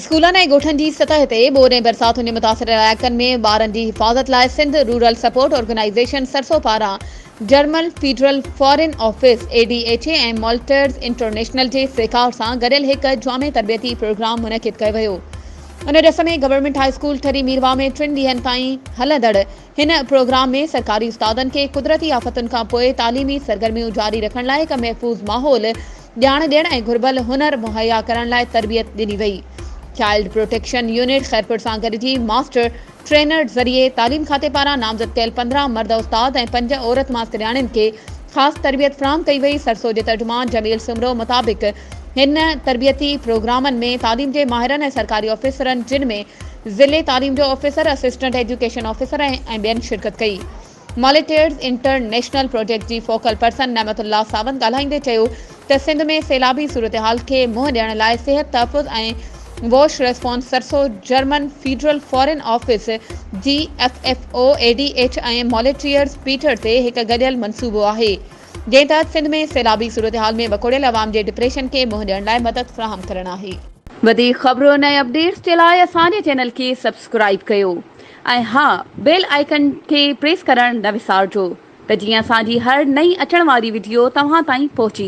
اسڪولن ۽ ڳوٺن جي سطح تي ٻوڏ ۽ برساتن جي متاثر علائقن ۾ ٻارن جي حفاظت لاء سنڌ رورل سپورٽ آرگنائيزيشن سرسو پاران German federal foreign office, A D H A ۽ Maltesers international جي سهڪار سان گڏيل هڪ جامع تربيتي پروگرام منعقد ڪيو ويو. ان ڏس ۾ government high school Thari Mirwah ۾ ٽن ڏينهن تائين هلندڙ هن پروگرام ۾ سرڪاري استادن کي قدرتي آفتن کانپوء تعليمي سرگرميون جاري رکڻ لاء هڪ محفوظ ماحول ڄاڻ ڏيڻ ۽ گهربل هنر مهيا ڪرڻ لاء تربيت ڏني وئي. چائلڊ پروٽيڪشن يونٽ خيرپور سان گڏجي ماسٽر ٽرينر ذريعي تعليم کاتي پاران نامزد ڪيل 15 مرد استاد ۽ پنج عورت ماسترياڻين کي خاص تربيت فراهم ڪئي وئي. سرسو جي ترجمان جميل سومرو مطابق هن تربيتي پروگرامن ۾ تعليم جي ماهرن ۽ سرڪاري آفيسرن جن ۾ ضلعي تعليم جو آفيسر، اسسٽنٽ ايجوڪيشن آفيسر ۽ ٻين شرڪت ڪئي. مالٽيرز انٽر نيشنل پروجيڪٽ جي فوڪل پرسن نعمت الله ساوند ڳالهائيندي چيو ته سنڌ ۾ سيلابي صورتحال کي منهن ڏيڻ لاء صحت تحفظ ۽ واش ريسپانس سرسو German federal foreign office, G F F O, A D H ۽ Maltesers Peter تي هڪ گڏيل منصوبو آهي جنهن تحت سنڌ ۾ سيلابي صورتحال ۾ وڪوڙيل عوام جي ڊپريشن کي منهن ڏيڻ لاء مدد فراهم ڪرڻ آهي. وڌيڪ خبرن ۽ اپڊيٽس جي لاء اسان جي چينل کي سبسڪرائيب ڪيو. ۽ ها بيل آئيڪن کي پريس ڪرڻ نه وسارجو ته جيئن اسان جي هر نئين اچڻ واري وڊيو توهان تائين پهچي.